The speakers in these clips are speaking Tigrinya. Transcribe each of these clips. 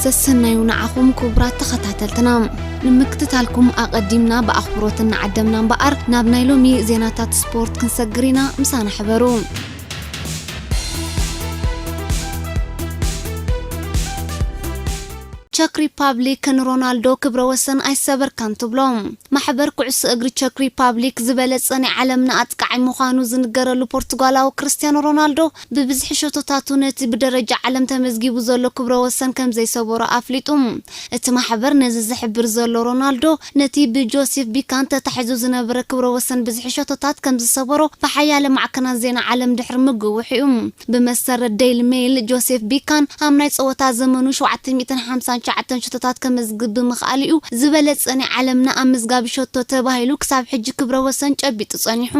ተሰናዩ ንዓኹም ክቡራት ተኸታተልትና። ንምክትታልኩም ኣቐዲምና ብኣኽብሮት እናዓደምና እምበኣር፣ ናብ ናይ ሎሚ ዜናታት ስፖርት ክንሰግር ኢና። ምሳና ሕበሩ። ቸክ ሪፓብሊክ ንሮናልዶ ክብረ ወሰን ኣይሰበርካን ትብሎ። ማሕበር ኩዕሶ እግሪ ቸክ ሪፓብሊክ ዝበለጸ ናይ ዓለምና ኣጥቃዓይ ምዃኑ ዝንገረሉ ፖርቱጋላዊ ክርስቲያኖ ሮናልዶ ብብዝሒ ሸቶታቱ ነቲ ብደረጃ ዓለም ተመዝጊቡ ዘሎ ክብረ ወሰን ከም ዘይሰበሮ ኣፍሊጡ። እቲ ማሕበር ነዚ ዝሕብር ዘሎ ሮናልዶ ነቲ ብጆሴፍ ቢካን ተታሒዙ ዝነበረ ክብረ ወሰን ብዝሒ ሸቶታት ከም ዝሰበሮ ብሓያለ ማዕከናት ዜና ዓለም ድሕሪ ምግውሑ እዩ። ብመሰረት ዴይሊ ሜይል፣ ጆሴፍ ቢካን ኣብ ናይ ጸወታ ዘመኑ ሸውዓተ ሚእትን ሓምሳን ትሽዓተን ሸቶታት ከመዝግብ ብምኽኣሉ እዩ ዝበለጸ ናይ ዓለምና ኣመዝጋቢ ሸቶ ተባሂሉ ክሳብ ሕጂ ክብረ ወሰን ጨቢጡ ጸኒሑ።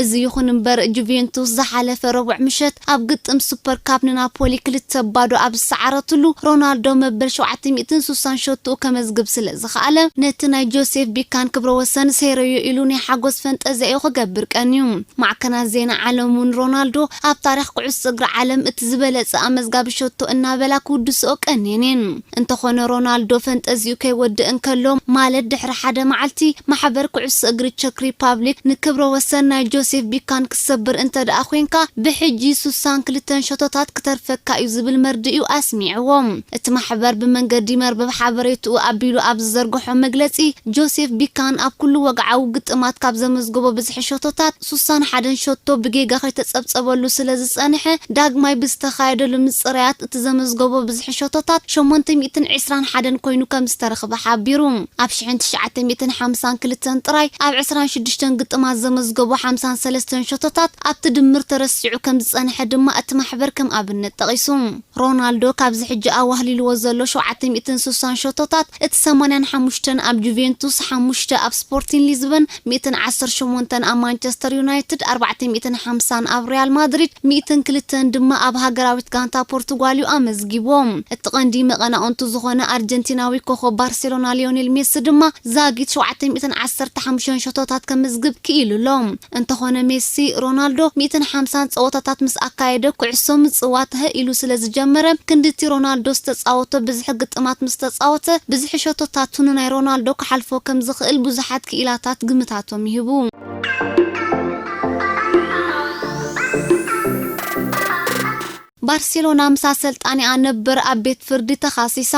እዚ ይኹን እምበር፣ ጁቬንቱስ ዝሓለፈ ረቡዕ ምሸት ኣብ ግጥም ሱፐር ካፕ ንናፖሊ ክልተ ባዶ ኣብ ዝሰዓረትሉ፣ ሮናልዶ መበል ሸውዓተ ሚእትን ስሳን ሸቶኡ ከመዝግብ ስለ ዝኸኣለ፣ ነቲ ናይ ጆሴፍ ቢካን ክብረ ወሰን ሰይረዮ ኢሉ ናይ ሓጎስ ፈንጠዝያ እዩ ክገብር ቀንዩ። ማዕከናት ዜና ዓለም እውን ሮናልዶ ኣብ ታሪኽ ኩዕሶ እግሪ ዓለም እቲ ዝበለጸ ኣመዝጋቢ ሸቶ እናበላ ክውድስኦ ቀንየን እየን። እንተኾነ ሮናልዶ ፈንጠዝይኡ ከይወድእ እንከሎ፣ ማለት ድሕሪ ሓደ መዓልቲ፣ ማሕበር ኩዕሶ እግሪ ቸክ ሪፓብሊክ ንክብረ ወሰን ናይ ጆሴፍ ቢካን ክሰብር እንተ ደኣ ኮንካ፣ ብሕጂ ስሳን ክልተን ሸቶታት ክተርፈካ እዩ ዝብል መርድእ እዩ ኣስሚዕዎ። እቲ ማሕበር ብመንገዲ መርበብ ሓበሬትኡ ኣቢሉ ኣብ ዝዘርግሖ መግለጺ፣ ጆሴፍ ቢካን ኣብ ኩሉ ወግዓዊ ግጥማት ካብ ዘመዝገቦ ብዝሒ ሸቶታት፣ ስሳን ሓደን ሸቶ ብጌጋ ከይተጸብጸበሉ ስለ ዝጸንሐ፣ ዳግማይ ብዝተኻየደሉ ምጽራያት እቲ ዘመዝገቦ ብዝሒ ሸቶታት ሸሞንተ ሚእትን ዕስራን ሓደን ኮይኑ ከም ዝተረኽበ ሓቢሩ። ኣብ ሽሕን ትሽዓተ ሚእትን ሓምሳን ክልተን ጥራይ ኣብ ዕስራን ሽዱሽተን ግጥማት ዘመዝገቦ ሓምሳን ሰለስተን ሸቶታት ኣብቲ ድምር ተረሲዑ ከም ዝጸንሐ ድማ እቲ ማሕበር ከም ኣብነት ጠቒሱ። ሮናልዶ ካብዚ ሕጂ ኣዋህሊልዎ ዘሎ ሸውዓተ ሚእትን ስሳን ሸቶታት፣ እቲ ሰማንያን ሓሙሽተን ኣብ ጁቬንቱስ፣ ሓሙሽተ ኣብ ስፖርቲን ሊዝበን፣ ሚእትን ዓሰርተ ሸሞንተን ኣብ ማንቸስተር ዩናይትድ፣ ኣርባዕተ ሚእትን ሓምሳን ኣብ ሪያል ማድሪድ፣ ሚእትን ክልተን ድማ ኣብ ሃገራዊት ጋንታ ፖርቱጋል እዩ ኣመዝጊብዎ። እቲ ቀንዲ መቐናቕንቱ ዝኾነ ኣርጀንቲናዊ ኮኸብ ባርሴሎና ሊዮኔል ሜሲ ድማ ዛጊት ሸውዓተ ሚእትን ዓሰርተ ሓሙሽተን ሸቶታት ከመዝግብ ክኢሉ ኣሎ። እንተኾነ ሜሲ፣ ሮናልዶ ሚእትን ሓምሳን ጸወታታት ምስ ኣካየደ፣ ኩዕሶ ምጽዋት ህእ ኢሉ ስለ ዝጀመረ፣ ክንዲ እቲ ሮናልዶ ዝተጻወቶ ብዝሒ ግጥማት ምስ ተጻወተ፣ ብዝሒ ሸቶታቱ ንናይ ሮናልዶ ክሓልፎ ከም ዝኽእል ብዙሓት ክኢላታት ግምታቶም ይህቡ። ባርሴሎና ምስ ኣሰልጣኒኣ ነበር ኣብ ቤት ፍርዲ ተኻሲሳ።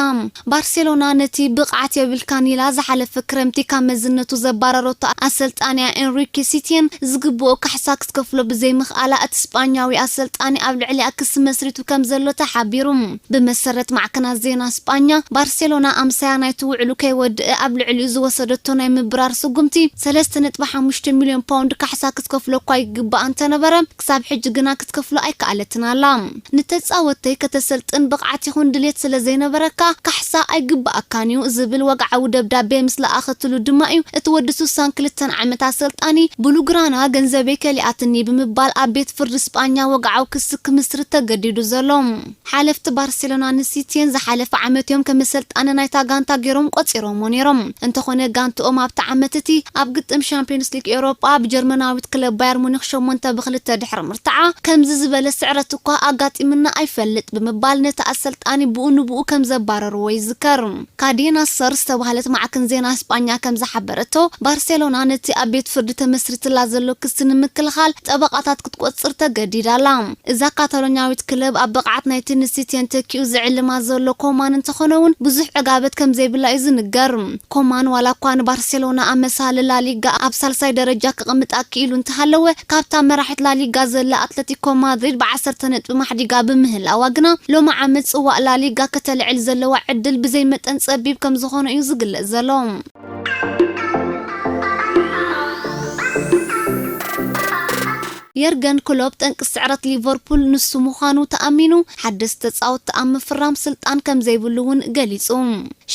ባርሴሎና ነቲ ብቕዓት የብልካን ኢላ ዝሓለፈ ክረምቲ ካብ መዝነቱ ዘባረረቶ ኣሰልጣኒኣ ኤንሪኬ ሲቲየን ዝግብኦ ካሕሳ ክትከፍሎ ብዘይምኽኣላ፣ እቲ ስጳኛዊ ኣሰልጣኒ ኣብ ልዕሊኣ ክሲ መስሪቱ ከም ዘሎ ተሓቢሩ። ብመሰረት ማዕከናት ዜና ስጳኛ፣ ባርሴሎና ኣምሳያ ናይቲ ውዕሉ ከይወድእ ኣብ ልዕሊኡ ዝወሰደቶ ናይ ምብራር ስጉምቲ ሰለስተ ነጥቢ ሓሙሽተ ሚልዮን ፓውንድ ካሕሳ ክትከፍሎ እኳ ይግባኣ እንተነበረ፣ ክሳብ ሕጂ ግና ክትከፍሎ ኣይከኣለትን ኣላ። ንተጻወተይ ከተሰልጥን ብቕዓት ይኹን ድሌት ስለ ዘይነበረካ፣ ካሕሳ ኣይግባኣካን እዩ ዝብል ወግዓዊ ደብዳቤ ምስ ለኣኸትሉ ድማ እዩ እቲ ወዲ ስሳን ክልተን ዓመት ኣሰልጣኒ ብሉግራና ገንዘበይ ከሊኣትኒ ብምባል ኣብ ቤት ፍርዲ ስጳኛ ወግዓዊ ክሲ ክምስርት ተገዲዱ ዘሎ። ሓለፍቲ ባርሴሎና ንሲቲየን ዝሓለፈ ዓመት እዮም ከም ኣሰልጣኒ ናይታ ጋንታ ገይሮም ቆጺሮምዎ ነይሮም። እንተኾነ ጋንትኦም ኣብቲ ዓመት እቲ ኣብ ግጥም ሻምፒዮንስ ሊግ ኤውሮጳ ብጀርመናዊት ክለብ ባየር ሙኒክ ሸሞንተ ብክልተ ድሕሪ ምርትዓ፣ ከምዚ ዝበለ ስዕረት እኳ ኣጋጢምና ኣይፈልጥ ብምባል ነቲ ኣሰልጣኒ ብኡ ንብኡ ከም ዘባረርዎ ይዝከር። ካዴና ሰር ዝተባህለት ማዕከን ዜና ስጳኛ ከም ዝሓበረቶ፣ ባርሴሎና ነቲ ኣብ ቤት ፍርዲ ተመስሪትላ ዘሎ ክሲ ንምክልኻል ጠበቓታት ክትቆጽር ተገዲዳ ኣላ። እዛ ካታሎኛዊት ክለብ ኣብ ብቕዓት ናይቲ ንሲቲየን ተኪኡ ዝዕልማ ዘሎ ኮማን እንተኾነ እውን ብዙሕ ዕጋበት ከም ዘይብላ እዩ ዝንገር። ኮማን ዋላ እኳ ንባርሴሎና ኣመሳሊ ላሊጋ ኣብ ሳልሳይ ደረጃ ከቐምጣ ክኢሉ እንተሃለወ፣ ካብታ መራሒት ላሊጋ ዘላ ኣትለቲኮ ማድሪድ ብዓሰርተ ነጥቢ ማሕዲጋ ብምህላዋ ግና፣ ሎሚ ዓመት ጽዋእ ላሊጋ ከተልዕል ዘለዋ ዕድል ብዘይ መጠን ጸቢብ ከም ዝኾነ እዩ ዝግለጽ ዘሎ። የርገን ክሎፕ ጠንቂ ስዕረት ሊቨርፑል ንሱ ምዃኑ ተኣሚኑ፣ ሓደስቲ ተጻወትቲ ኣብ ምፍራም ስልጣን ከም ዘይብሉ እውን ገሊጹ።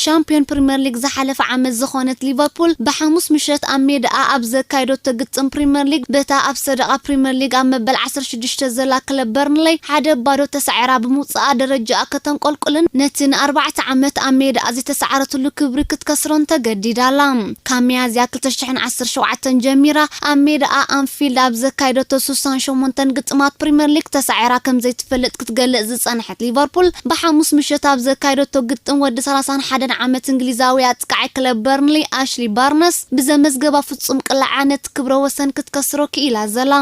ሻምፒዮን ፕሪምየር ሊግ ዝሓለፈ ዓመት ዝኾነት ሊቨርፑል ብሓሙስ ምሸት ኣብ ሜዳኣ ኣብ ዘካየደቶ ግጥም ፕሪምየር ሊግ በታ ኣብ ሰደቓ ፕሪምየር ሊግ ኣብ መበል ዓሰርተ ሽዱሽተ ዘላ ክለብ በርንለይ ሓደ ባዶ ተሳዒራ ብምውፅኣ ደረጃኣ ከተንቆልቁልን ነቲ ንኣርባዕተ ዓመት ኣብ ሜዳኣ ዝተሳዕረትሉ ክብሪ ክትከስሮን ተገዲዳ ኣላ። ካብ ሚያዝያ ክልተ ሽሕን ዓሰርተ ሸውዓተን ጀሚራ ኣብ ሜዳኣ ኣንፊልድ ኣብ ዘካየደቶ ስሳን ሸሞንተን ግጥማት ፕሪምየር ሊግ ተሳዒራ ከም ዘይትፈልጥ ክትገልጽ ዝጸንሐት ሊቨርፑል ብሓሙስ ምሸት ኣብ ዘካየደቶ ግጥም ወዲ ሰላሳን ሓደን ዓመት እንግሊዛዊ ኣጥቃዓይ ክለብ በርንሊ ኣሽሊ ባርነስ ብዘመዝገባ ፍጹም ቅላዓ ነቲ ክብረ ወሰን ክትከስሮ ክኢላ ዘላ።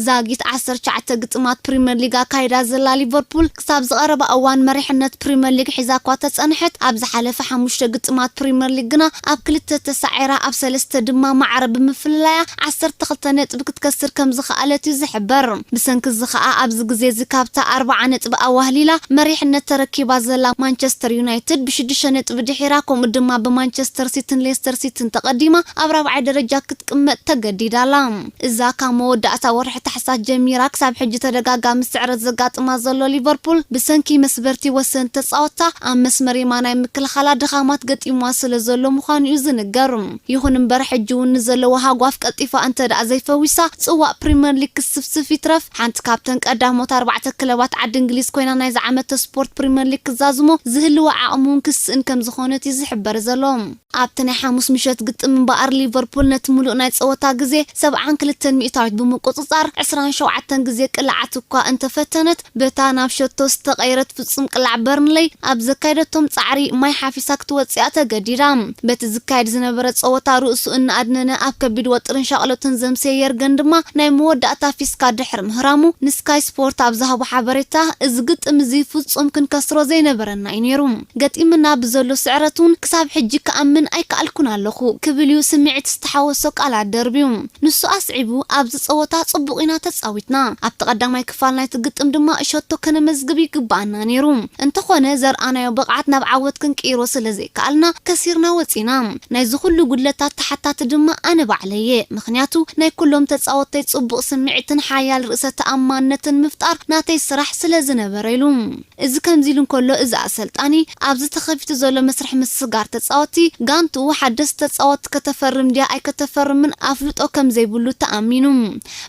ዛጊት ዓሰርተ ትሽዓተ ግጥማት ፕሪምየር ሊግ ኣካይዳ ዘላ ሊቨርፑል ክሳብ ዝቐረባ እዋን መሪሕነት ፕሪምየር ሊግ ሒዛ እኳ ተጸንሐት፣ ኣብ ዝሓለፈ ሓሙሽተ ግጥማት ፕሪምየር ሊግ ግና ኣብ ክልተ ተሳዒራ ኣብ ሰለስተ ድማ ማዕረ ብምፍልላያ ዓሰርተ ክልተ ነጥቢ ክትከስር ከም ዝኸኣለት እዩ ዝሕበር። ብሰንኪ እዚ ኸኣ ኣብዚ ግዜ እዚ ካብታ ኣርብዓ ነጥቢ ኣዋህሊላ መሪሕነት ተረኪባ ዘላ ማንቸስተር ዩናይትድ ብሽዱሽተ ነጥቢ ድሒራ ከምኡ ድማ ብማንቸስተር ሲቲን ሌስተር ሲቲን ተቐዲማ ኣብ ራብዓይ ደረጃ ክትቅመጥ ተገዲዳ ኣላ። እዛ ካብ መወዳእታ ወርሒ ታሕሳስ ጀሚራ ክሳብ ሕጂ ተደጋጋሚ ስዕረት ዘጋጥማ ዘሎ ሊቨርፑል ብሰንኪ መስበርቲ ወሰንቲ ተጻወትታ ኣብ መስመር የማናይ ምክልኻላ ድኻማት ገጢምዋ ስለ ዘሎ ምዃኑ እዩ ዝንገር። ይኹን እምበር ሕጂ እውን ንዘለዎ ሃጓፍ ቀልጢፋ እንተ ደኣ ዘይፈዊሳ ጽዋእ ፕሪምየር ሊግ ክስፍስፍ ይትረፍ ሓንቲ ካብተን ቀዳሞት ኣርባዕተ ክለባት ዓዲ እንግሊዝ ኮይና ናይዚ ዓመት ስፖርት ፕሪምየር ሊግ ክዛዝሞ ዝህልዎ ዓቕሚ እውን ክስእን ከም ዝኾነት እዩ ዝሕበር ዘሎ። ኣብቲ ናይ ሓሙስ ምሸት ግጥም እምበኣር ሊቨርፑል ነቲ ምሉእ ናይ ጸወታ ግዜ ሰብዓን ክልተን ሚእታዊት ብምቁጽጻር ዕስራን ሸውዓተን ግዜ ቅልዓት እኳ እንተፈተነት በታ ናብ ሸቶ ዝተቐየረት ፍጹም ቅላዕ በርንለይ ኣብ ዘካየደቶም ጻዕሪ ማይ ሓፊሳ ክትወጽእ እያ ተገዲዳ። በቲ ዝካየድ ዝነበረ ጸወታ ርእሱ እናኣድነነ ኣብ ከቢድ ወጥርን ሻቕሎትን ዘምሰየ የርገን ድማ ናይ መወዳእታ ፊስካ ድሕሪ ምህራሙ ንስካይ ስፖርት ኣብ ዝሃቦ ሓበሬታ እዚ ግጥም እዚ ፍጹም ክንከስሮ ዘይነበረና እዩ ነይሩ። ገጢምና ብዘሎ ስዕረት እውን ክሳብ ሕጂ ክኣምን ኣይከኣልኩን ኣለኹ ክብል እዩ ስምዒት ዝተሓወሶ ቃላት ደርብዩ። ንሱ ኣስዒቡ ኣብዚ ጸወታ ጽቡቕ ኢና ተጻዊትና። ኣብቲ ቀዳማይ ክፋል ናይቲ ግጥም ድማ ሸቶ ከነመዝግብ ይግብኣና ነይሩ። እንተኾነ ዘርኣናዮ ብቕዓት ናብ ዓወት ክንቅይሮ ስለ ዘይከኣልና ከሲርና ወጺና። ናይዚ ኩሉ ጉድለታት ተሓታቲ ድማ ኣነ ባዕለየ። ምኽንያቱ ናይ ኩሎም ተጻወተይ ጽቡቕ ስምዒትን ሓያል ርእሰ ተኣማንነትን ምፍጣር ናተይ ስራሕ ስለ ዝነበረ ኢሉ። እዚ ከምዚ ኢሉ እንከሎ እዚ ኣሰልጣኒ ኣብዚ ተኸፊቱ ዘሎ መስርሕ ምስጋር ተጻወቲ ጋንትኡ ሓደስቲ ተጻወቲ ከተፈርም ድያ ኣይከተፈርምን ኣፍልጦ ከም ዘይብሉ ተኣሚኑ።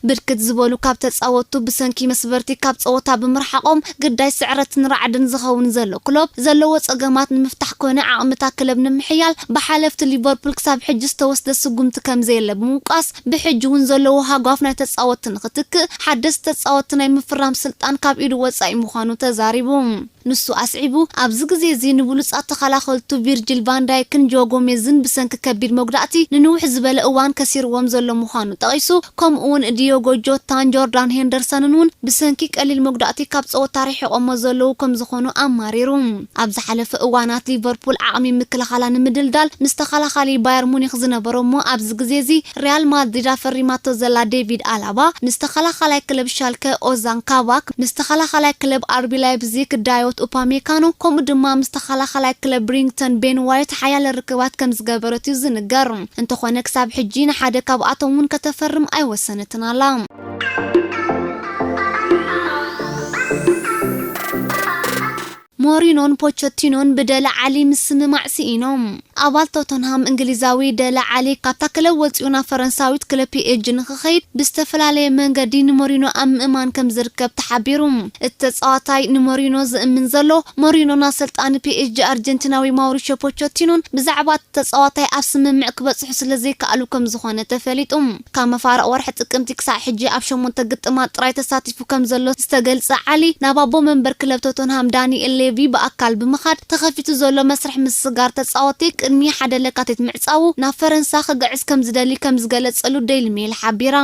ብርክት ዝበሉ ካብ ተጻወቱ ብሰንኪ መስበርቲ ካብ ጸወታ ብምርሓቆም ግዳይ ስዕረትን ራዕድን ዝኸውን ዘሎ ክሎፕ ዘለዎ ጸገማት ንምፍታሕ ኮነ ዓቕምታ ክለብ ንምሕያል ብሓለፍቲ ሊቨርፑል ክሳብ ሕጂ ዝተወስደ ስጉምቲ ከም ዘየለ ብምውቃስ ብሕጂ እውን ዘለዎ ሃጓፍ ናይ ተጻወቲ ንክትክእ ሓደስቲ ተጻወቲ ናይ ምፍራም ስልጣን ካብ ኢዱ ወጻኢ ምዃኑ ተዛሪቡ። ንሱ ኣስዒቡ ኣብዚ ግዜ እዚ ንብሉጻት ተኸላኸልቱ ቪርጂል ቫንዳይክን ጆ ጎሜዝን ብሰንኪ ከቢድ መጉዳእቲ ንንውሕ ዝበለ እዋን ከሲርዎም ዘሎ ምዃኑ ጠቒሱ፣ ከምኡ እውን ዲዮጎ ጆታን ጆርዳን ሄንደርሰንን እውን ብሰንኪ ቀሊል መጉዳእቲ ካብ ጸወታ ርሒቖሞ ዘለዉ ከም ዝኾኑ ኣማሪሩ። ኣብ ዝሓለፈ እዋናት ሊቨርፑል ዓቕሚ ምክልኻላ ንምድልዳል ምስ ተኸላኻሊ ባየር ሙኒክ ዝነበሮ እሞ ኣብዚ ግዜ እዚ ሪያል ማድሪድ ኣፈሪማቶ ዘላ ዴቪድ ኣላባ፣ ምስ ተኸላኻላይ ክለብ ሻልከ ኦዛን ካባክ፣ ምስ ተኸላኻላይ ክለብ ኣርቢ ላይፕዚግ ዳዮት ኡፓሜካኖ፣ ከምኡ ድማ ምስ ተኸላኻላይ ክለብ ብሪንግተን ቤን ዋይት ሓያለ ርክባት ከም ዝገበረት እዩ ዝንገር። እንተኾነ ክሳብ ሕጂ ንሓደ ካብኣቶም እውን ከተፈርም ኣይወሰነትን ኣላ። ሞሪኖን ፖቸቲኖን ብደለ ዓሊ ምስምማዕ ስኢኖም። ኣባል ቶተንሃም እንግሊዛዊ ደለ ዓሊ ካብታ ክለብ ወፂኡ ናብ ፈረንሳዊት ክለብ ፒኤስጂ ንክኸይድ ብዝተፈላለየ መንገዲ ንሞሪኖ ኣብ ምእማን ከም ዝርከብ ተሓቢሩ። እቲ ተፃዋታይ ንሞሪኖ ዝእምን ዘሎ ሞሪኖን ኣሰልጣኒ ፒኤስጂ ኣርጀንቲናዊ ማውሪሾ ፖቸቲኖን ብዛዕባ እቲ ተፃዋታይ ኣብ ስምምዕ ክበፅሑ ስለ ዘይከኣሉ ከም ዝኾነ ተፈሊጡ። ካብ መፋርቕ ወርሒ ጥቅምቲ ክሳዕ ሕጂ ኣብ ሸሞንተ ግጥማት ጥራይ ተሳቲፉ ከም ዘሎ ዝተገልጸ ዓሊ፣ ናብ ኣቦ መንበር ክለብ ቶተንሃም ዳንኤል ሌቪ ብኣካል ብምኻድ ተኸፊቱ ዘሎ መስርሕ ምስጋር ተጻወቲ ቅድሚ ሓደ ለካቲት ምዕጻዉ ናብ ፈረንሳ ክግዕዝ ከም ዝደሊ ከም ዝገለጸሉ ዴይሊ ሜል ሓቢራ።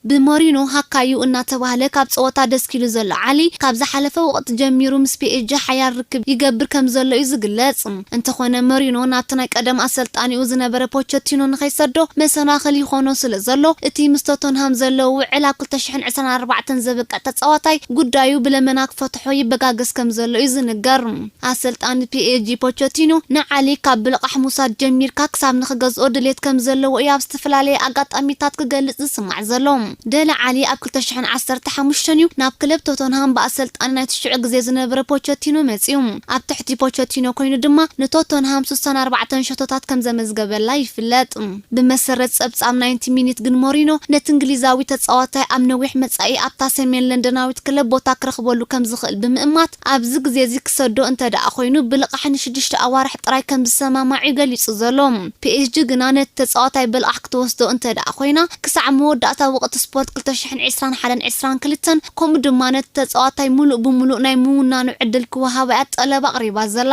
ብሞሪኖ ሃካዩ እናተባህለ ካብ ጸወታ ደስኪሉ ዘሎ ዓሊ፣ ካብ ዝሓለፈ ወቕቲ ጀሚሩ ምስ ፒኤስጂ ሓያል ርክብ ይገብር ከም ዘሎ እዩ ዝግለጽ። እንተኾነ መሪኖ ናብቲ ናይ ቀደም ኣሰልጣኒኡ ዝነበረ ፖቸቲኖ ንኸይሰዶ መሰናኽል ይኾኖ ስለ ዘሎ፣ እቲ ምስ ቶተንሃም ዘለዎ ውዕል ኣብ ክልተ ሽሕን ዕስራን ኣርባዕተን ዘብቅዕ ተጻዋታይ ጉዳዩ ብለመና ክፈትሖ ይበጋገስ ከም ዘሎ እዩ ዝንገር። ኣሰልጣኒ ፒኤስጂ ፖቸቲኖ ንዓሊ ካብ ብልቓሕ ምውሳድ ጀሚርካ ክሳብ ንኽገዝኦ ድሌት ከም ዘለዎ እዩ ኣብ ዝተፈላለየ ኣጋጣሚታት ክገልጽ ዝስማዕ ዘሎ። ደለ ዓሊ ኣብ ክልተ ሽሕን ዓሰርተ ሓሙሽተን እዩ ናብ ክለብ ቶተንሃም ብኣሰልጣኒ ናይቲ ሽዑ ግዜ ዝነበረ ፖቸቲኖ መጺኡ። ኣብ ትሕቲ ፖቸቲኖ ኮይኑ ድማ ንቶተንሃም ስሳን ኣርባዕተን ሸቶታት ከም ዘመዝገበላ ይፍለጥ። ብመሰረት ጸብጻብ ናይንቲ ሚኒት ግን ሞሪኖ ነቲ እንግሊዛዊ ተጻዋታይ ኣብ ነዊሕ መጻኢ ኣብታ ሰሜን ለንደናዊት ክለብ ቦታ ክረኽበሉ ከም ዝኽእል ብምእማት ኣብዚ ግዜ እዚ ክሰዶ እንተ ደኣ ኮይኑ ብልቓሕ ንሽዱሽተ ኣዋርሕ ጥራይ ከም ዝሰማማዕ እዩ ገሊጹ ዘሎ። ፒ ኤስ ጂ ግና ነቲ ተጻዋታይ ብልቓሕ ክትወስዶ እንተ ደኣ ኮይና ክሳዕ መወዳእታ ወቕቲ ስፖርት ክልተ ሽሕን ዕስራን ሓደን ዕስራን ክልተን ከምኡ ድማ ነቲ ተጻዋታይ ሙሉእ ብሙሉእ ናይ ምውናኑ ዕድል ክወሃባ እያ ጠለብ ኣቕሪባ ዘላ።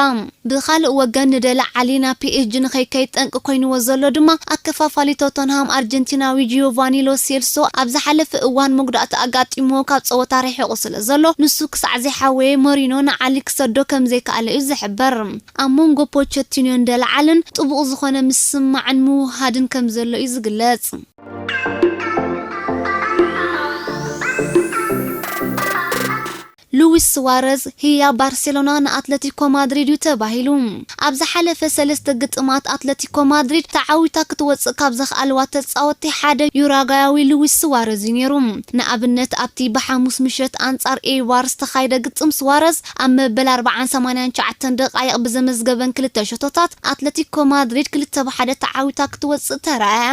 ብኻልእ ወገን ንደለ ዓሊ ናብ ፒ ኤስ ጂ ንኸይከይድ ጠንቂ ኮይንዎ ዘሎ ድማ ኣከፋፋሊ ቶተንሃም ኣርጀንቲናዊ ጂዮቫኒ ሎ ሴልሶ ኣብ ዝሓለፈ እዋን መጉዳእቲ ኣጋጢምዎ ካብ ጸወታ ርሒቑ ስለ ዘሎ ንሱ ክሳዕ ዘይሓወየ ሞሪኖ ንዓሊ ክሰዶ ከም ዘይከኣለ እዩ ዝሕበር። ኣብ መንጎ ፖቸቲኖን ደለ ዓልን ጥቡቕ ዝኾነ ምስምማዕን ምውህሃድን ከም ዘሎ እዩ ዝግለጽ። ሉዊስ ስዋረዝ ህያ ባርሴሎና ንኣትለቲኮ ማድሪድ እዩ ተባሂሉ። ኣብ ዝሓለፈ ሰለስተ ግጥማት ኣትለቲኮ ማድሪድ ተዓዊታ ክትወጽእ ካብ ዘኽኣልዋ ተጻወትቲ ሓደ ዩራጓያዊ ሉዊስ ስዋረዝ እዩ ነይሩ። ንኣብነት ኣብቲ ብሓሙስ ምሸት ኣንጻር ኤይባር ዝተኻየደ ግጥም ስዋረዝ ኣብ መበል ኣርባዓን ሰማንያን ትሽዓተን ደቓይቕ ብዘመዝገበን ክልተ ሸቶታት ኣትለቲኮ ማድሪድ ክልተ ብሓደ ተዓዊታ ክትወጽእ ተራእያ።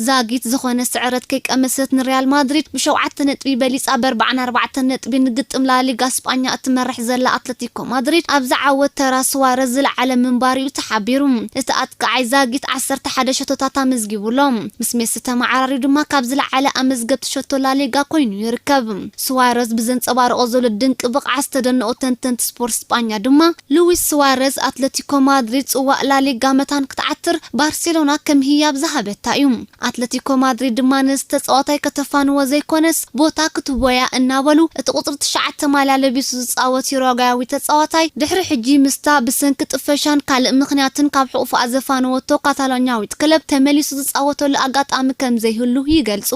ዛጊት ዝኾነ ስዕረት ከይቀመሰት ንሪያል ማድሪድ ብሸውዓተ ነጥቢ በሊጻ በርባዕን ኣርባዕተን ነጥቢ ንግጥም ላሊጋ ስጳኛ እትመርሕ ዘላ ኣትለቲኮ ማድሪድ ኣብዚ ዓወት ተራ ስዋረዝ ዝለዓለ ምንባሩ እዩ ተሓቢሩ። እቲ ኣጥቃዓይ ዛጊት ዓሰርተ ሓደ ሸቶታት ኣመዝጊቡ ኣሎ። ምስ ሜሲ ተመዓራሪዩ ድማ ካብ ዝለዓለ ኣመዝገብቲ ሸቶ ላሊጋ ኮይኑ ይርከብ። ስዋረዝ ብዘንጸባረቆ ዘሎ ድንቂ ብቕዓት ዝተደነቑ ተንተንቲ ስፖርት ስጳኛ ድማ ሉዊስ ስዋረዝ ኣትለቲኮ ማድሪድ ጽዋእ ላሊጋ መታን ክትዓትር ባርሴሎና ከም ህያብ ዝሃበታ እዩ። ኣትለቲኮ ማድሪድ ድማ ነዚ ተጻዋታይ ከተፋንዎ ዘይኮነስ ቦታ ክትህቦያ እናበሉ እቲ ቁጽሪ ትሽዓተ ማልያ ለቢሱ ዝጻወት ዩራጓያዊ ተጻዋታይ ድሕሪ ሕጂ ምስታ ብሰንኪ ጥፈሻን ካልእ ምኽንያትን ካብ ሕቑፋኣ ዘፋነወቶ ካታሎኛዊት ክለብ ተመሊሱ ዝጻወተሉ ኣጋጣሚ ከም ዘይህሉ ይገልጹ።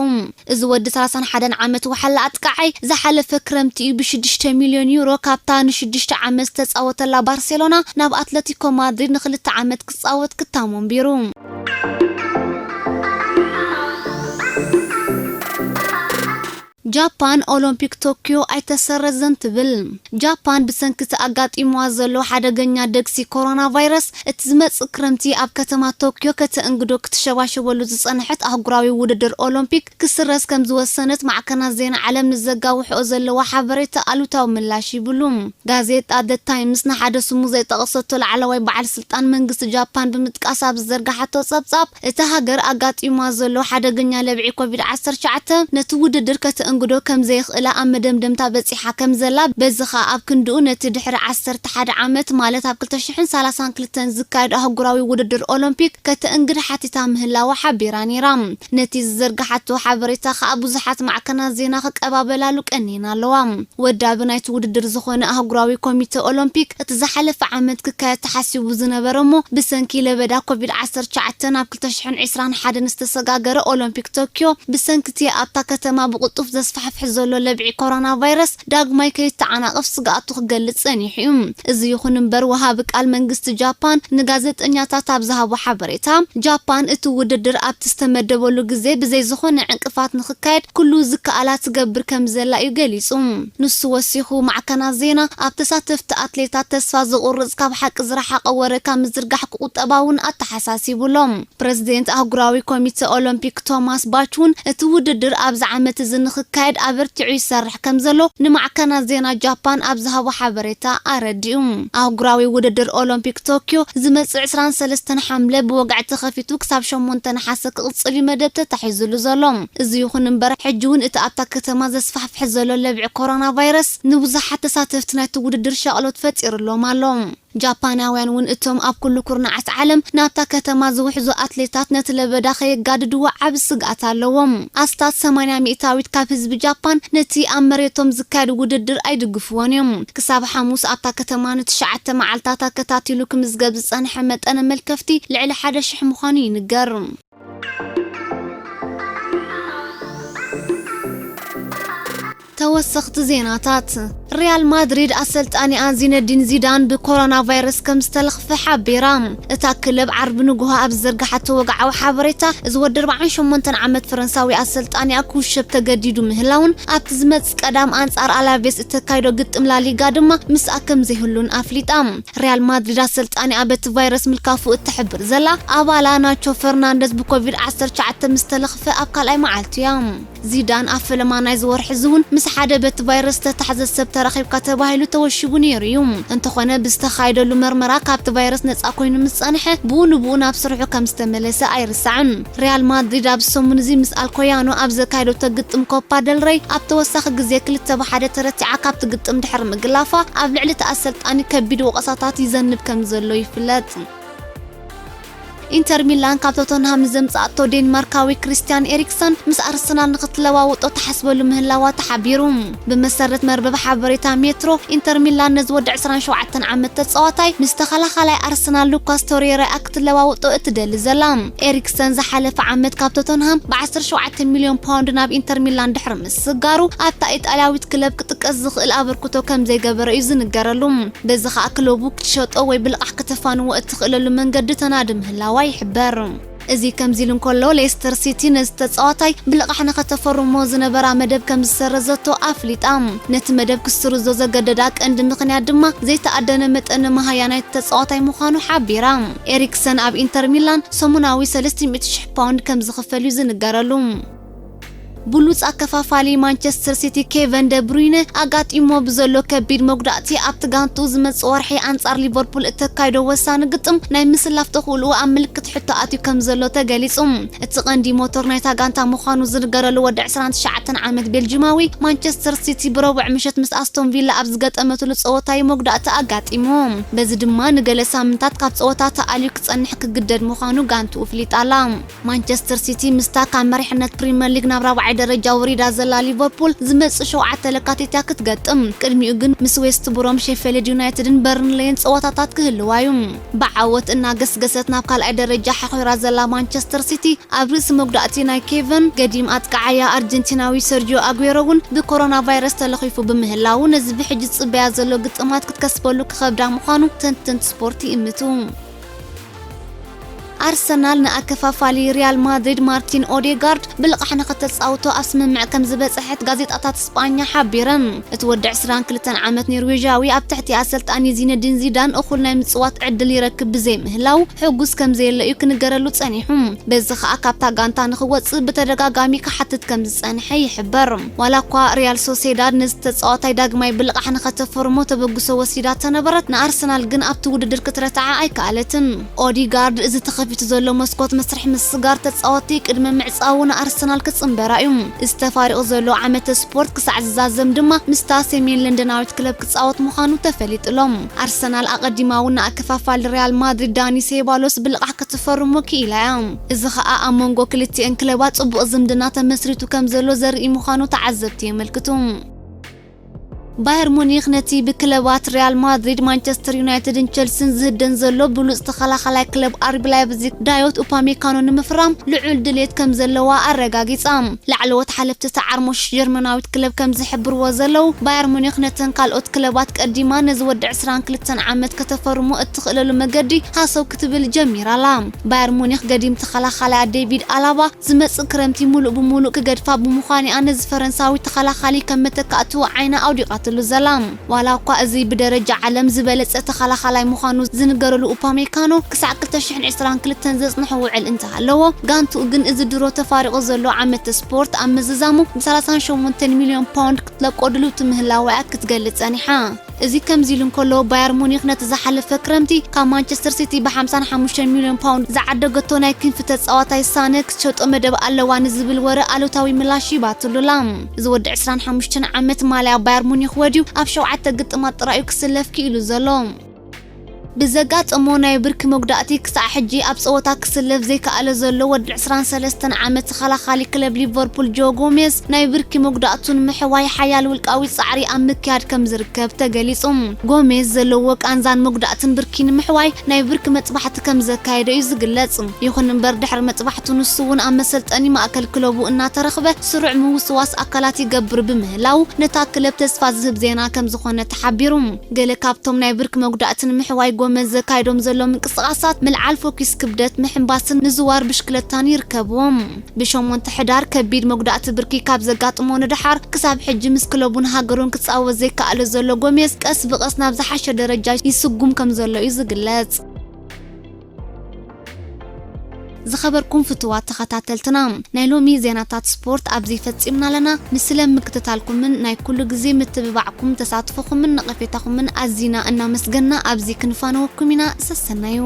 እዚ ወዲ ሰላሳን ሓደን ዓመት ወሓላ ኣጥቃዓይ ዝሓለፈ ክረምቲ እዩ ብሽዱሽተ ሚልዮን ዩሮ ካብታ ንሽዱሽተ ዓመት ዝተጻወተላ ባርሴሎና ናብ ኣትለቲኮ ማድሪድ ንክልተ ዓመት ክጻወት ክታሞ ኣንቢሩ። ጃፓን ኦሎምፒክ ቶኪዮ ኣይተሰረዘን ትብል። ጃፓን ብሰንኪ እቲ ኣጋጢምዋ ዘሎ ሓደገኛ ደግሲ ኮሮና ቫይረስ እቲ ዝመጽእ ክረምቲ ኣብ ከተማ ቶኪዮ ከተእንግዶ ክትሸባሸበሉ ዝጸንሐት ኣህጉራዊ ውድድር ኦሎምፒክ ክስረዝ ከም ዝወሰነት ማዕከናት ዜና ዓለም ንዘጋውሕኦ ዘለዋ ሓበሬታ ኣሉታዊ ምላሽ ይብሉ። ጋዜጣ ደ ታይምስ ንሓደ ስሙ ዘይጠቐሰቶ ላዕለዋይ በዓል ስልጣን መንግስቲ ጃፓን ብምጥቃስ ኣብ ዝዘርግሓቶ ጸብጻብ እታ ሃገር ኣጋጢምዋ ዘሎ ሓደገኛ ለብዒ ኮቪድ ዓሰርተ ትሽዓተ ነቲ ውድድር ከተእንግዶ ከም ዘይኽእላ ኣብ መደምደምታ በጺሓ ከም ዘላ በዚ ኸኣ ኣብ ክንድኡ ነቲ ድሕሪ ዓሰርተ ሓደ ዓመት ማለት ኣብ ክልተ ሽሕን ሰላሳን ክልተን ዝካየድ ኣህጉራዊ ውድድር ኦሎምፒክ ከተእንግድ ሓቲታ ምህላዋ ሓቢራ ነይራ። ነቲ ዝዘርግሓቶ ሓበሬታ ኸኣ ብዙሓት ማዕከናት ዜና ክቀባበላሉ ቀኒየን ኣለዋ። ወዳቢ ናይቲ ውድድር ዝኾነ ኣህጉራዊ ኮሚተ ኦሎምፒክ እቲ ዝሓለፈ ዓመት ክካየድ ተሓሲቡ ዝነበረ እሞ ብሰንኪ ለበዳ ኮቪድ ዓሰርተ ትሽዓተ ናብ ክልተ ሽሕን ዕስራን ሓደን ዝተሰጋገረ ኦሎምፒክ ቶኪዮ ብሰንኪ እቲ ኣብታ ከተማ ብቕልጡፍ ዘስፋሕፍሕ ዘሎ ለብዒ ኮሮና ቫይረስ ዳግማይ ከይተዓናቐፍ ስግኣቱ ክገልጽ ጸኒሑ እዩ። እዚ ይኹን እምበር ወሃቢ ቃል መንግስቲ ጃፓን ንጋዜጠኛታት ኣብ ዝሃቦ ሓበሬታ ጃፓን እቲ ውድድር ኣብቲ ዝተመደበሉ ግዜ ብዘይ ዝኾነ ዕንቅፋት ንኽካየድ ኩሉ ዝከኣላ ትገብር ከም ዘላ እዩ ገሊጹ። ንሱ ወሲኹ ማዕከናት ዜና ኣብ ተሳተፍቲ ኣትሌታት ተስፋ ዝቑርጽ ካብ ሓቂ ዝረሓቐ ወረ ካብ ምዝርጋሕ ክቑጠባ እውን ኣተሓሳሲቡ ኣሎ። ፕረዚደንት ኣህጉራዊ ኮሚተ ኦሎምፒክ ቶማስ ባች እውን እቲ ውድድር ኣብዚ ዓመት እዚ ንኽካየድ ኣበርቲዑ ይሰርሕ ከም ዘሎ ንማዕከናት ዜና ጃፓን ኣብ ዝሃቦ ሓበሬታ ኣረዲኡ። ኣህጉራዊ ውድድር ኦሎምፒክ ቶኪዮ ዝመጽእ ዕስራን ሰለስተን ሓምለ ብወግዒ ተኸፊቱ ክሳብ ሸሞንተ ነሓሰ ክቕጽል እዩ መደብ ተታሒዙሉ ዘሎ። እዚ ይኹን እምበር ሕጂ እውን እቲ ኣብታ ከተማ ዘስፋሕፍሕ ዘሎ ለብዒ ኮሮና ቫይረስ ንብዙሓት ተሳተፍቲ ናይቲ ውድድር ሻቕሎት ፈጢሩሎም ኣሎ። ጃፓናውያን እውን እቶም ኣብ ኩሉ ኩርናዓት ዓለም ናብታ ከተማ ዝውሕዙ ኣትሌታት ነቲ ለበዳ ከየጋድድዎ ዓቢ ስግኣት ኣለዎም። ኣስታት ሰማንያ ሚእታዊት ካብ ህዝቢ ጃፓን ነቲ ኣብ መሬቶም ዝካየድ ውድድር ኣይድግፍዎን እዮም። ክሳብ ሓሙስ ኣብታ ከተማ ንትሽዓተ መዓልታት ኣከታቲሉ ክምዝገብ ዝጸንሐ መጠነ መልከፍቲ ልዕሊ ሓደ ሽሕ ምዃኑ ይንገር። ተወሰኽቲ ዜናታት። ሪያል ማድሪድ ኣሰልጣኒኣ ዚነዲን ዚዳን ብኮሮና ቫይረስ ከም ዝተለኽፈ ሓቢራ። እታ ክለብ ዓርቢ ንግሆ ኣብ ዝዘርግሓቶ ወግዓዊ ሓበሬታ፣ እዚ ወዲ ኣርባዓን ሸሞንተን ዓመት ፈረንሳዊ ኣሰልጣኒኣ ክውሸብ ተገዲዱ ምህላውን ኣብቲ ዝመጽእ ቀዳም ኣንጻር ኣላቬስ እተካይዶ ግጥም ላሊጋ ድማ ምስኣ ከም ዘይህሉን ኣፍሊጣ። ሪያል ማድሪድ ኣሰልጣኒኣ በቲ ቫይረስ ምልካፉ እትሕብር ዘላ ኣባላ ናቾ ፈርናንደዝ ብኮቪድ ዓሰርተ ትሽዓተ ምስ ተለኽፈ ኣብ ካልኣይ መዓልቱ እያ። ዚዳን ኣብ ፈለማ ናይዚ ወርሒ እዚ እውን ምስ ሓደ በቲ ቫይረስ ዝተታሕዘ ሰብ ተራኺብካ ተባሂሉ ተወሺቡ ነይሩ እዩ። እንተኾነ ብዝተኻየደሉ መርመራ ካብቲ ቫይረስ ነጻ ኮይኑ ምስ ጸንሐ ብኡ ንብኡ ናብ ስርሑ ከም ዝተመለሰ ኣይርሳዕን። ሪያል ማድሪድ ኣብ ሰሙን እዚ ምስ ኣልኮያኖ ኣብ ዘካየደቶ ግጥም ኮፓ ደልረይ ኣብ ተወሳኺ ግዜ ክልተ ብሓደ ተረቲዓ ካብቲ ግጥም ድሕሪ ምግላፋ ኣብ ልዕሊ እቲ ኣሰልጣኒ ከቢድ ወቐሳታት ይዘንብ ከም ዘሎ ይፍለጥ። ኢንተር ሚላን ካብ ቶተንሃም ንዘምጻእቶ ዴንማርካዊ ክሪስቲያን ኤሪክሰን ምስ ኣርሰናል ንክትለዋውጦ ተሓስበሉ ምህላዋ ተሓቢሩ። ብመሰረት መርበብ ሓበሬታ ሜትሮ፣ ኢንተር ሚላን ነዚ ወዲ ዕስራን ሸውዓተን ዓመት ተጻዋታይ ምስ ተኸላኻላይ ኣርሰናል ሉካስ ቶሬራ ክትለዋውጦ እትደሊ ዘላ። ኤሪክሰን ዝሓለፈ ዓመት ካብ ቶተንሃም ብ ዓሰርተ ሸውዓተ ሚልዮን ፓውንድ ናብ ኢንተር ሚላን ድሕሪ ምስጋሩ፣ ኣብታ ኢጣልያዊት ክለብ ክጥቀስ ዝኽእል ኣበርክቶ ከም ዘይገበረ እዩ ዝንገረሉ። በዚ ኸኣ ክለቡ ክትሸጦ ወይ ብልቓሕ ከተፋንዎ እትኽእለሉ መንገዲ ተናዲ ምህላዋ ይሕበር። እዚ ከምዚ ኢሉ እንከሎ፣ ሌስተር ሲቲ ነዚ ተጻዋታይ ብልቓሕ ንኸተፈርሞ ዝነበራ መደብ ከም ዝሰረዘቶ ኣፍሊጣ። ነቲ መደብ ክስርዞ ዘገደዳ ቀንዲ ምኽንያት ድማ ዘይተኣደነ መጠን መሃያ ናይቲ ተጻዋታይ ምዃኑ ሓቢራ። ኤሪክሰን ኣብ ኢንተር ሚላን ሰሙናዊ ሰለስተ ሚእቲ ሽሕ ፓውንድ ከም ዝኽፈል እዩ ዝንገረሉ። ብሉጽ ኣከፋፋሊ ማንቸስተር ሲቲ ኬቨን ደ ብሩይነ ኣጋጢሞ ብዘሎ ከቢድ መጉዳእቲ ኣብቲ ጋንቱ ዝመጽእ ወርሒ ኣንጻር ሊቨርፑል እተካይዶ ወሳኒ ግጥም ናይ ምስላፍ ተኽእልኡ ኣብ ምልክት ሕቶ ኣትዩ ከም ዘሎ ተገሊጹ። እቲ ቀንዲ ሞተር ናይታ ጋንታ ምዃኑ ዝንገረሉ ወዲ ዕስራን ትሽዓተን ዓመት ቤልጂማዊ፣ ማንቸስተር ሲቲ ብረቡዕ ምሸት ምስ ኣስቶን ቪላ ኣብ ዝገጠመትሉ ጸወታ እዩ መጉዳእቲ ኣጋጢሞ። በዚ ድማ ንገለ ሳምንታት ካብ ጸወታ ተኣልዩ ክጸንሕ ክግደድ ምዃኑ ጋንቱ ኣፍሊጣ ኣላ። ማንቸስተር ሲቲ ምስታ ካብ መሪሕነት ፕሪምየር ሊግ ናብ ራብዓይ ደረጃ ወሪዳ ዘላ ሊቨርፑል ዝመጽእ ሸውዓተ ለካቲት እያ ክትገጥም። ቅድሚኡ ግን ምስ ዌስት ብሮም፣ ሼፊልድ ዩናይትድን በርንሌይን ጸወታታት ክህልዋ እዩ። ብዓወት እናገስገሰት ናብ ካልኣይ ደረጃ ሓኺራ ዘላ ማንቸስተር ሲቲ፣ ኣብ ርእሲ መጉዳእቲ ናይ ኬቨን፣ ገዲም ኣጥቃዓያ ኣርጀንቲናዊ ሰርጂዮ ኣጉዌሮ እውን ብኮሮና ቫይረስ ተለኺፉ ብምህላዉ፣ ነዚ ብሕጂ ዝጽበያ ዘሎ ግጥማት ክትከስበሉ ክኸብዳ ምዃኑ ተንተንቲ ስፖርት ይእምቱ። ኣርሰናል ንኣከፋፋሊ ሪያል ማድሪድ ማርቲን ኦዴጋርድ ብልቓሕ ንኸተጻውቶ ኣብ ስምምዕ ከም ዝበጽሐት ጋዜጣታት ስጳኛ ሓቢረን። እቲ ወዲ ዕስራን ክልተን ዓመት ኖርዌዥያዊ ኣብ ትሕቲ ኣሰልጣኒ ዚነዲን ዚዳን እኹል ናይ ምጽዋት ዕድል ይረክብ ብዘይምህላው ሕጉስ ከም ዘየለ እዩ ክንገረሉ ጸኒሑ። በዚ ኸኣ ካብታ ጋንታ ንኽወጽእ ብተደጋጋሚ ክሓትት ከም ዝጸንሐ ይሕበር። ዋላ እኳ ሪያል ሶሴዳድ ነዚ ተጻዋታይ ዳግማይ ብልቓሕ ንኸተፈርሞ ተበግሶ ወሲዳ ተነበረት፣ ንኣርሰናል ግን ኣብቲ ውድድር ክትረትዓ ኣይከኣለትን። ኦዲጋርድ እዚ ተኸፊቱ ዘሎ መስኮት መስርሕ ምስጋር ተጻወትቲ ቅድሚ ምዕጻዉ ንኣርሰናል ክጽንበራ እዩ። እዚ ተፋሪቑ ዘሎ ዓመተ ስፖርት ክሳዕ ዝዛዘም ድማ ምስታ ሰሜን ለንደናዊት ክለብ ክጻወት ምዃኑ ተፈሊጡሎም። ኣርሰናል ኣቐዲማ እውን ንኣከፋፋሊ ሪያል ማድሪድ ዳኒ ሴባሎስ ብልቓሕ ክትፈርሞ ክኢላ እያ። እዚ ኸኣ ኣብ መንጎ ክልቲኤን ክለባት ጽቡቕ ዝምድና ተመስሪቱ ከም ዘሎ ዘርኢ ምዃኑ ተዓዘብቲ የመልክቱ። ባየር ሙኒክ ነቲ ብክለባት ሪያል ማድሪድ፣ ማንቸስተር ዩናይትድን ቸልሲን ዝህደን ዘሎ ብሉጽ ተኸላኻላይ ክለብ ኣርቢ ላይፕዚግ ዳዮት ኡፓሜካኖ ንምፍራም ልዑል ድሌት ከም ዘለዋ ኣረጋጊጻ። ላዕለዎት ሓለፍቲ እታ ዓርሞሽ ጀርመናዊት ክለብ ከም ዝሕብርዎ ዘለዉ፣ ባየር ሙኒክ ነተን ካልኦት ክለባት ቀዲማ ነዚ ወዲ ዕስራን ክልተን ዓመት ከተፈርሞ እትኽእለሉ መገዲ ሃሰው ክትብል ጀሚራ ኣላ። ባየር ሙኒክ ገዲም ተኸላኻላያ ዴቪድ ኣላባ ዝመጽእ ክረምቲ ሙሉእ ብሙሉእ ክገድፋ ብምዃኑ እያ ነዚ ፈረንሳዊ ተኸላኻሊ ከም መተካእትኡ ዓይና ኣውዲቓትሉ ዘላ። ዋላ እኳ እዚ ብደረጃ ዓለም ዝበለጸ ተኸላኻላይ ምዃኑ ዝንገረሉ ኡፓሜካኖ፣ ክሳዕ ክልተ ሽሕን ዕስራን ክልተን ዘጽንሖ ውዕል እንተሃለዎ፣ ጋንትኡ ግን እዚ ድሮ ተፋሪቑ ዘሎ ዓመተ ስፖርት ኣብ ምዝዛሙ ብ ሰላሳን ሸሞንተን ሚልዮን ፓውንድ ክትለቆ ድልውቲ ምህላዋ እያ ክትገልጽ ጸኒሓ። እዚ ከምዚ ኢሉ እንከሎ፣ ባየር ሙኒክ ነቲ ዝሓለፈ ክረምቲ ካብ ማንቸስተር ሲቲ ብ ሓምሳን ሓሙሽተን ሚልዮን ፓውንድ ዝዓደገቶ ናይ ክንፊ ተጻዋታይ ሳነ ክትሸጦ መደብ ኣለዋ ንዝብል ወረ ኣሉታዊ ምላሽ ሂባትሉ ኣላ። እዚ ወዲ ዕስራን ሓሙሽተን ዓመት ማልያ ባየር ሙኒክ ወድዩ ኣብ ሸውዓተ ግጥማት ጥራይ እዩ ክስለፍ ክኢሉ ዘሎ። ብዘጋጠሞ ናይ ብርኪ መጉዳእቲ ክሳዕ ሕጂ ኣብ ጸወታ ክስለፍ ዘይከኣለ ዘሎ ወዲ ዕስራን ሰለስተን ዓመት ተኸላኻሊ ክለብ ሊቨርፑል ጆ ጎሜዝ፣ ናይ ብርኪ መጉዳእቱ ንምሕዋይ ሓያል ውልቃዊ ጻዕሪ ኣብ ምክያድ ከም ዝርከብ ተገሊጹ። ጎሜዝ ዘለዎ ቃንዛን መጉዳእትን ብርኪ ንምሕዋይ ናይ ብርኪ መጽባሕቲ ከም ዘካየደ እዩ ዝግለጽ። ይኹን እምበር ድሕሪ መጽባሕቱ ንሱ እውን ኣብ መሰልጠኒ ማእከል ክለቡ እናተረኽበ ስሩዕ ምውስዋስ ኣካላት ይገብር ብምህላው ነታ ክለብ ተስፋ ዝህብ ዜና ከም ዝኾነ ተሓቢሩ። ገለ ካብቶም ናይ ብርኪ መጉዳእቲ ንምሕዋይ ጎመዝ ዘካይዶም ዘሎ ምንቅስቓሳት ምልዓል ፎኪስ ክብደት ምሕንባስን ምዝዋር ብሽክለታን ይርከብዎም። ብሸሞንተ ሕዳር ከቢድ መጉዳእቲ ብርኪ ካብ ዘጋጥሞ ንደሓር ክሳብ ሕጂ ምስ ክለቡን ሃገሩን ክጻወት ዘይከኣለ ዘሎ ጎሜዝ ቀስ ብቐስ ናብ ዝሓሸ ደረጃ ይስጉም ከም ዘሎ እዩ ዝግለጽ። ዝኸበርኩም ፍትዋት ተኸታተልትና፣ ናይ ሎሚ ዜናታት ስፖርት ኣብዚ ፈጺምና ኣለና። ንስለ ምክትታልኩምን ናይ ኩሉ ግዜ ምትብባዕኩም፣ ተሳትፎኹምን ነቐፌታኹምን ኣዚና እናመስገና ኣብዚ ክንፋነወኩም ኢና። ሰሰናዩ።